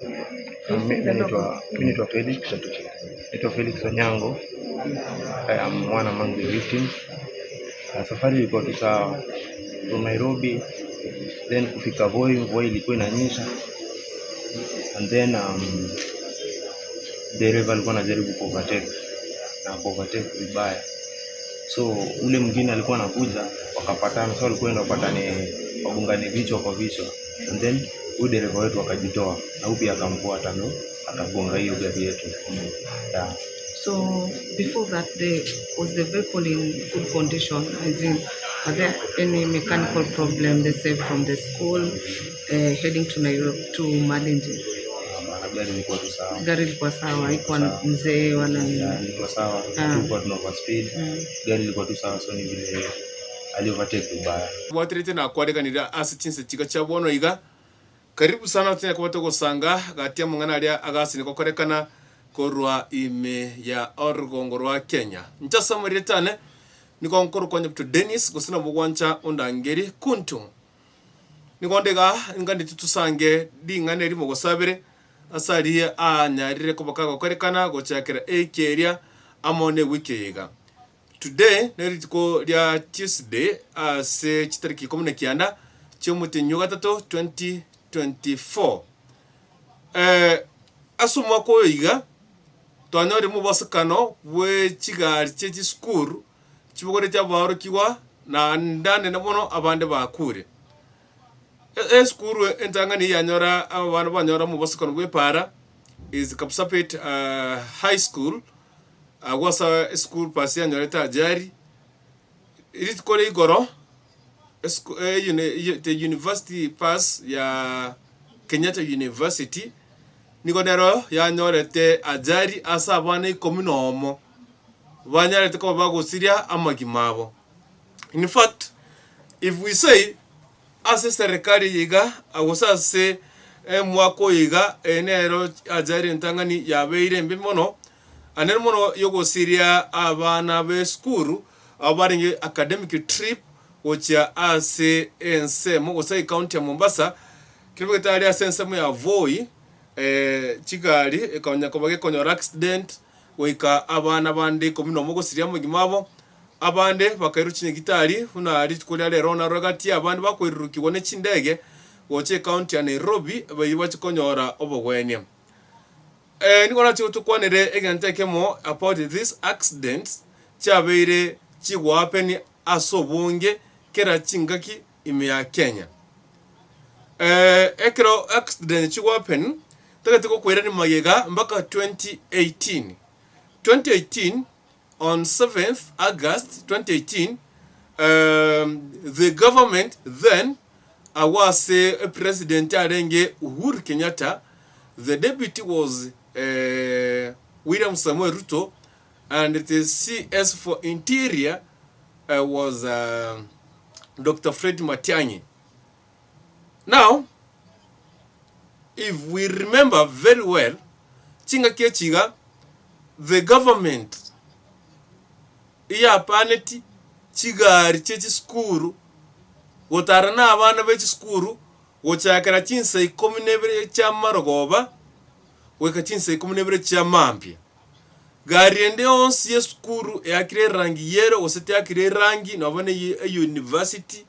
Mi naitwa Felix, naitwa Felix Onyango. I am one among the victims. Na safari ilikuwa tu sawa from Nairobi then kufika Voi, mvua ilikuwa inanyesha and then um, dereva alikuwa anajaribu ku overtake na ku overtake vibaya, so ule mwingine alikuwa anakuja, wakapatana, so walikuwa wapatane, wagongane vichwa kwa vichwa, and then huyu dereva wetu akajitoa na huyu pia akamfuata, ndo akagonga hiyo gari yetu yeah. So before that, the, was the vehicle in good condition? As in, are there any mechanical problem, let's say from the school uh, heading to Nairobi to Malindi? Maana gari ilikuwa tu sawa, Gari ilikuwa sawa, haikuwa mzee wala nini? Yeah, ilikuwa sawa, Ah. tulikuwa tuna overspeed, gari ilikuwa tu sawa, so ni vile ali overtake vibaya. Bwaterete na kwareganire ase chinse chiga chia bono iga. Karibu sana tonya koba togosanga gati amang'ana aria agasini gokorekana korwa ime ya orugongo rwa Kenya. Inche ase amarieta ane nigo nkorokwa Nyabuto Dennis gose nabo gwancha ondangeri Kuntu. Nigo onde iga nganeti tosange ring'ana erimo gose abere ase aria anyarire koba kagokorekana gochakera ewiki eria amo ne ewiki eye iga. Today ne rituko ria Tuesday ase chitariki ikomi na kianda chi'omotienyi o gatato 2024. Eh, ase omwaka oyo iga twanyorire mobosokano bwe chigari chie chisukuru chibogoretie abaorokigwa naende anene mono abande bakure. E- Esukuru entang'ani yanyora abana banyora omobosokano bw'epaara is Kapsabet High School. Agwo ase esukuru bus yanyorete ajali, rituko ria igoro esuku eyio the university bus ya Kenyatta University, nigo nero yanyorete ajali ase abana ikomi na omo, banyarete koba bagosiria amagima abo. In fact, if we say Ase eserekari eye iga, gose ase omwaka oyo iga, eye nero ajali entang'ani yabeire embe mono, anene mono y'ogosiria abana b'esukuru abwo barenge academic trip gochia ase ensemo gose ecounty ya Mombasa, kero bagete aria ase ensemo ya Voi, chigari ekonya koba gekonyora accident goika abana bande ikomi nomo gosiria amagima abo. Abande bakairwa chinyagitari, buna rituko ria rero naroro gati y'abande bakoirurukigwa ne chindege gocha ecounty ya Nairobi bayio bachie konyora obogwenia. Nigo nache tokwanere egento ekemo about these accidents chiabeire chigohappen ase obonge kera chingaki ime ya Kenya. Ekero accident chigohappen totagete gokoirania magega mpaka 2018. 2018 On 7th August 2018, the government then agwo ase president arenge Uhuru Kenyatta, the deputy was William Samoei Ruto and the CS for interior was Doctor Fred Matiang'i. Now, if we remember very well, chingaki echi iga, The government iyapaneti chigari chie chisukuru gotara na abana be chisukuru gochakera chinsa ikomi na ibere chia marogoba goika chinsa ikomi na ibere chia mambia. Gari ende yonsi ye sukuru eakire erangi yellow gose teakire erangi noba na eye university,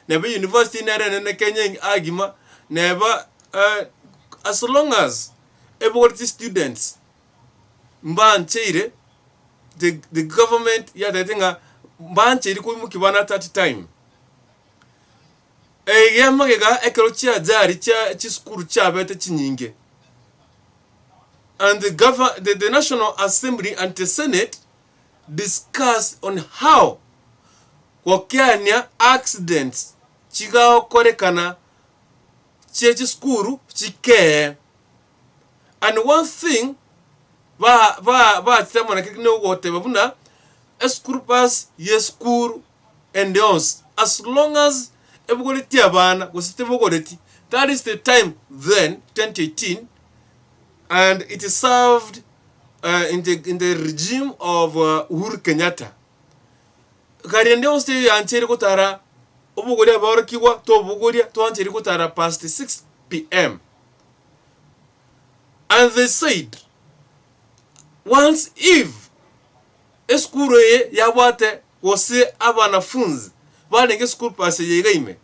neba university nere enene Kenya agima neba as long as ebogoreti students. mbancheire the the government yatebete ng'a mbancheire koimokia bana at that time. Eye magega ekero chiajari chia chisukuru chiabete chinyinge, and the gova the the National Assembly and the Senate discuss on how gokeania accidents chigakorekana chie chisukuru chikee. And one thing ba ba bachete amo nakio nogoteba buna eschool bus yesukuru ende yonsi as long as ebogoretie abana gose tebogoreti that is the time then 2018 and it served in the in the regime of Uhuru Kenyatta. Gari ende yonsi teyancheire gotara obogoria abaorokigwa tobogoria twancheire gotara past 6 pm. And they said, once if esukuru eye yabwate gose abanafunzi barenge school bus eye iga ime,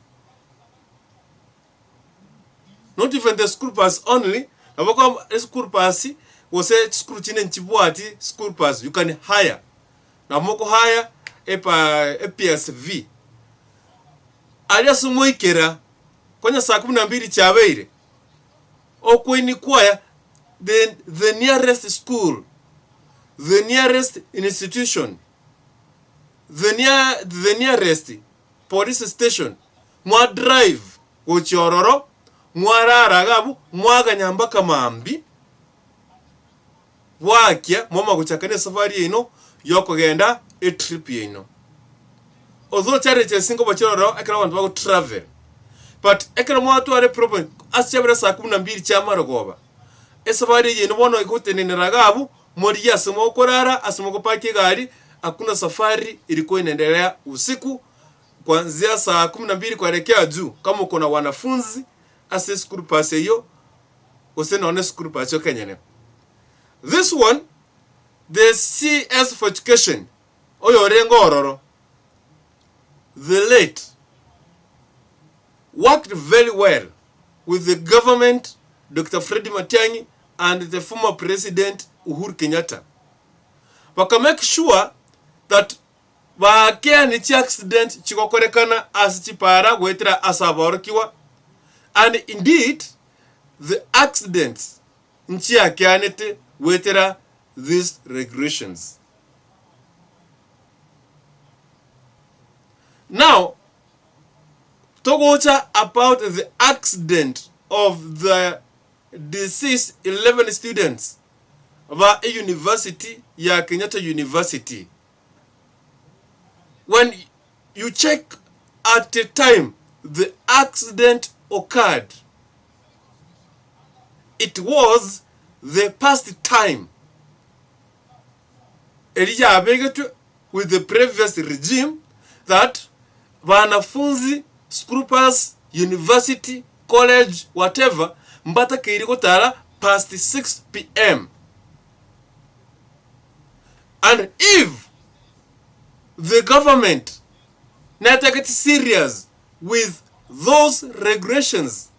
not even the school bus only, nabo kwamba eschool bus gose chisukuru chinde nchibwati school bus, you can hire. Nabo moko hire epa ePSV. Aria ase omoikera, konya saa kumi na mbili chiabeire, Okoini kwaya the the nearest school, the nearest institution, the near the nearest police station, mwa drive gochia ororo, mwarara iga abwo, mwaganya mpaka mambia, bwakia mwamanya gochaka na esafari yaino yokogenda etrip yaino. Although challenges nkoba chire ororo ekero abanto bago travel, but ekero mwatwara eproblem ase chiabere saa kumi na mbili chia amarogoba, esafari eye yaino bono egotenenera iga abwo, morigie ase mokorara, ase mogopaki egari, hakuna safari ilikuwa inaendelea usiku kuanzia saa kumi na mbili kuelekea juu, kama uko na wanafunzi ase eschool bus eyio, gose nonye eschool bus ekenyene. This one, the CS for education, oyorenge ororo, the late, worked very well with the government, Doctor Fred Matiang'i and the former president Uhuru Kenyatta. Baka make sure that bakeani chiaccident chigokorekana ase chipara goetera ase aborokigwa and indeed the accidents nchiakeanete goetera these regulations. Now, togocha about the accident of the deceased 11 students ba university ya Kenyatta University. When you check at the time the accident occurred, it was the past time eria yabegetwe with the previous regime that banafunzi, school bus, university, college, whatever, mbatakeire gotara past 6 pm. And if the government netagete serious with those regulations,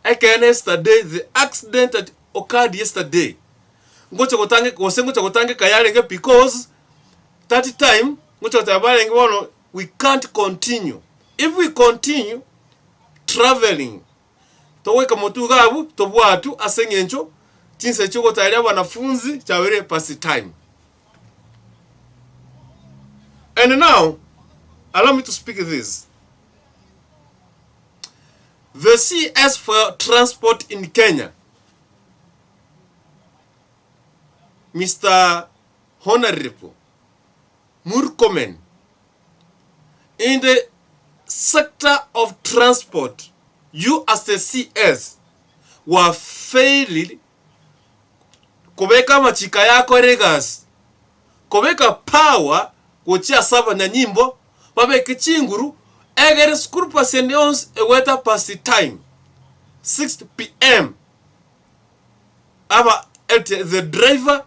ekeene yesterday the accident that occurred yesterday, ngocha gotange gose ngocha gotangeka yarenge because that time ngocha goteba barenge bono we can't continue. If we continue travelling togoika motwe iga abwo tobwatwe ase eng'encho chinsa chiogotaria abanafunzi chiabeire past time. And now allow me to speak this. The CS for transport in Kenya Mister Honourable Murkomen in the sector of transport you as the CS were failing kobeka amachiko aya akore egasi, kobeka power gochia ase abanyanyimbo babeke chinguru egere school bus ende yonsi egoeta past time 6 pm. Aba ete the driver,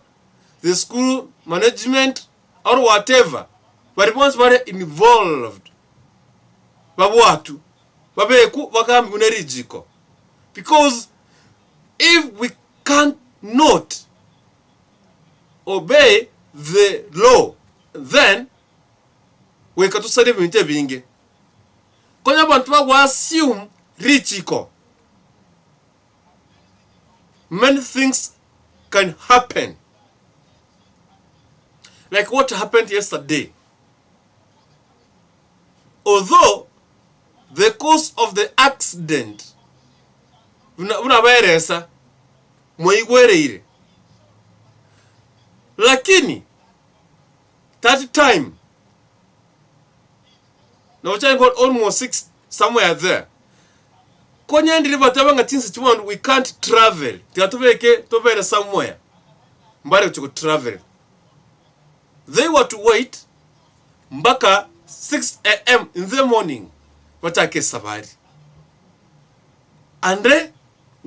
the school management or whatever, baria bonsi bare involved babwatwe, babekwe bagambigwe ne richiko because if we can not obey the law then goika tosarie ebinto ebinge. Konya abanto bagoassume richiko. Many things can happen like what happened yesterday. Although the cause of the accident buna buna baeresa mwaigwereire, lakini that time nabo chiarenge almost 6 somewhere there. Konya ndiri bateba ng'a chinsa chimwe we can't travel, tiga tobeke tobere somewhere, mbare gochia go travel. They were to wait mpaka 6 am in the morning bachake esabari. Ande.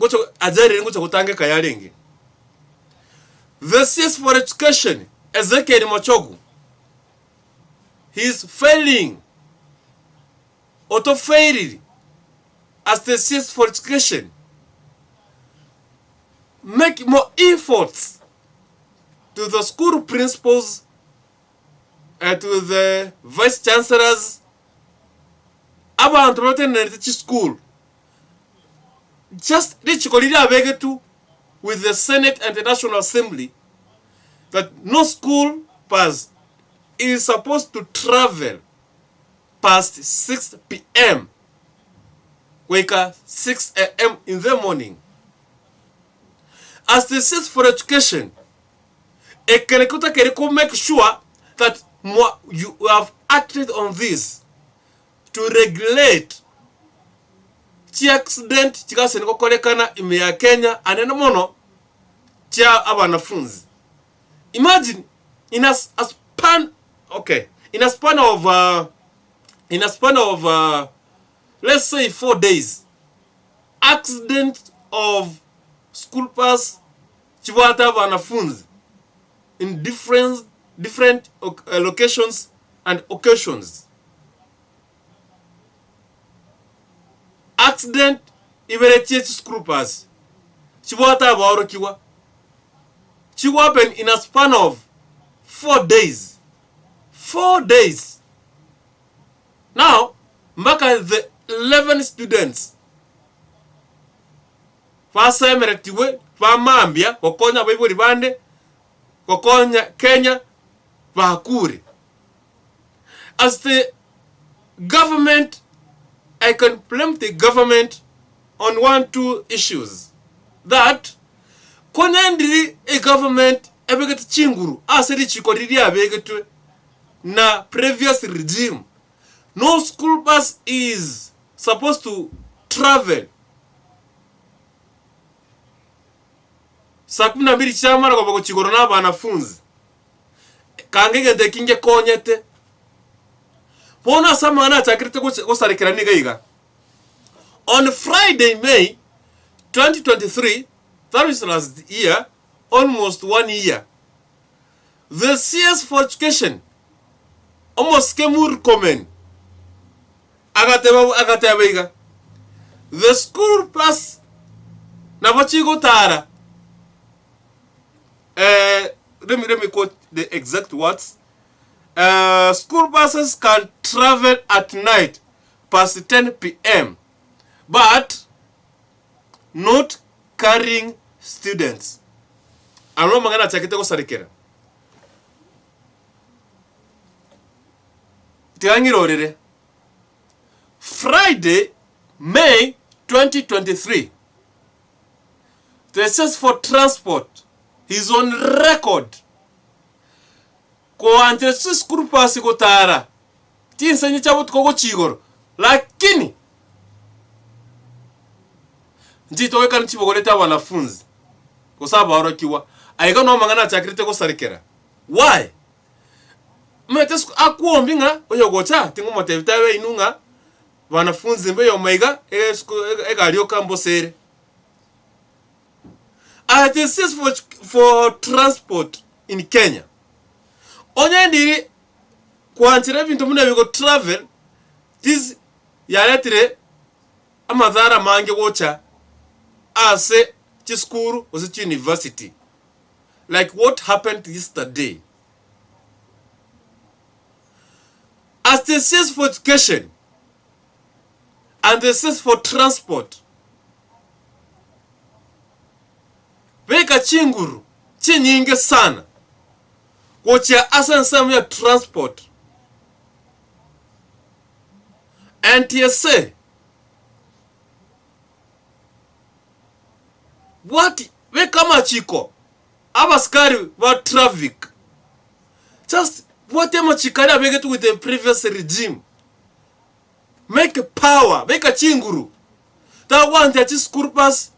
Ngocha ajali ere ngocha gotangeka yarenge. The CS for education Ezekiel Machogu he is failing otofailiri as the CS for education make more efforts to the school principals uh, to the vice chancellors abanto batenenerete chischool Just richiko riria abegetwe with the senate and the national assembly that no school bus is supposed to travel past 6 pm goika 6 am in the morning. As the CS for education, ekere kotakeri ko make sure that mwa, you have acted on this to regulate chiaccident chigasani gokorekana ime ya Kenya anene mono chia abanafunzi. Imagine in a, a span okay in a span of uh, in a span of uh, let's say 4 days accident of school bus chibwate abanafunzi in different different uh, locations and occasions. Accident ibere chie chischool bus chibwate abaorokigwa chigo happen in a span of 4 days, 4 days now, mpaka the 11 students basemeretigwe bamambia gokonya abaibori bande gokonya Kenya bakure. As the government, I can blame the government on one two issues that konyendiri egovernment ebegete chinguru ase richiko riria abegetwe na previous regime, no school bus is supposed to travel saa 12 chiamara koba gochigoro na abanafunzi kanga egento eki ngekonyete. Bono ase amang'ana achakirete gosarekera niga iga. On Friday, May 2023, that was last year, almost one year, the CS for education Omosike Murkomen agateba agateba iga the school bus nabo chigotara eh, let me quote the exact words: "School buses can travel at night past 10 p.m. but not carrying students." Aro amang'ana achakete gosarekera. Tiga ng'irorere. Friday, May 2023, the CS for transport is on record koanchera chisukuru bus gotara chinsenyi chia botuko gochia igoro lakini nchitogekani chibogoreti abanafunzi gose abaorokigwa aiga no amang'ana achakirete gosarekera. Why? Omanyete akwombi ng'a oyogocha ting'omotebi tabe inwe ng'a banafunzi mbe eyoma iga egari yoka mbose ere. As the CS for transport in Kenya, onye ndiri kwanchera ebinto buna ebi go travel this yaretire amadhara amange gocha ase chisukuru gose chiuniversity like what happened yesterday. As the CS for education and the CS for transport, beka chinguru chinyinge sana gochia ase ensemo ya transport. NTSA what beka amachiko abasikari ba traffic just bwate amachiko aria abegetwe with the previous regime, make power, beka chinguru tagwantia chischool bus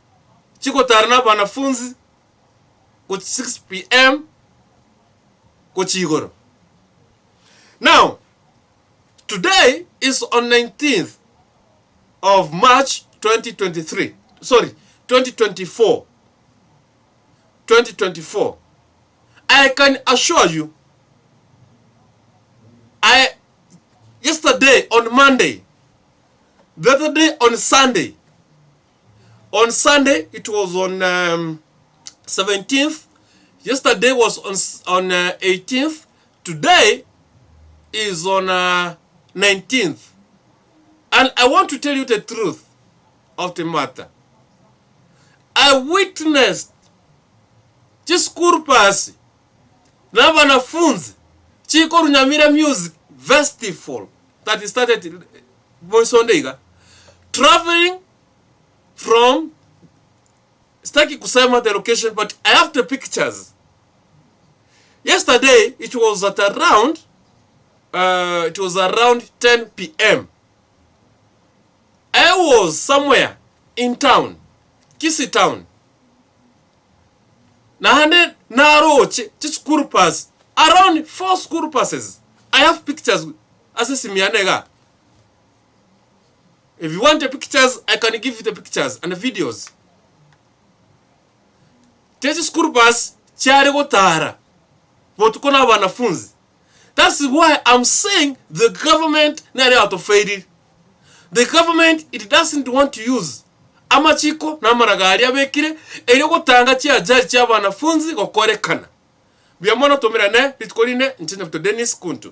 chigotara na abanafunzi gochi 6 pm gochi igoro. Now today is on 19th of March 2023, sorry, 2024, 2024, I can assure you, I yesterday on Monday, the other day on Sunday, on Sunday it was on um, 17th, yesterday was on, on uh, 18th, today is on uh, 19th. And I want to tell you the truth of the matter. I witnessed chischool bus na wanafunzi chiko Runyamira Music Festival that started Moisonde iga traveling from sitaki kusema the location but I have the pictures yesterday it was at around uh, it was around 10 p.m. I was somewhere in town Kisii town naende naroche chischool bus around four school buses I have pictures ase esimi yane igaa if you want the pictures I can give you the pictures and the videos Che chischool bus chiare gotara botuko na abanafunzi that's why I'm saying the government nere yatofailire The government it doesn't want to use amachiko na amaraga aria abekire erio gotanga chiajali chia abanafunzi gokorekana. Mbuya mono tomerane rituko rinde inche Nyabuto Dennis Kuntu.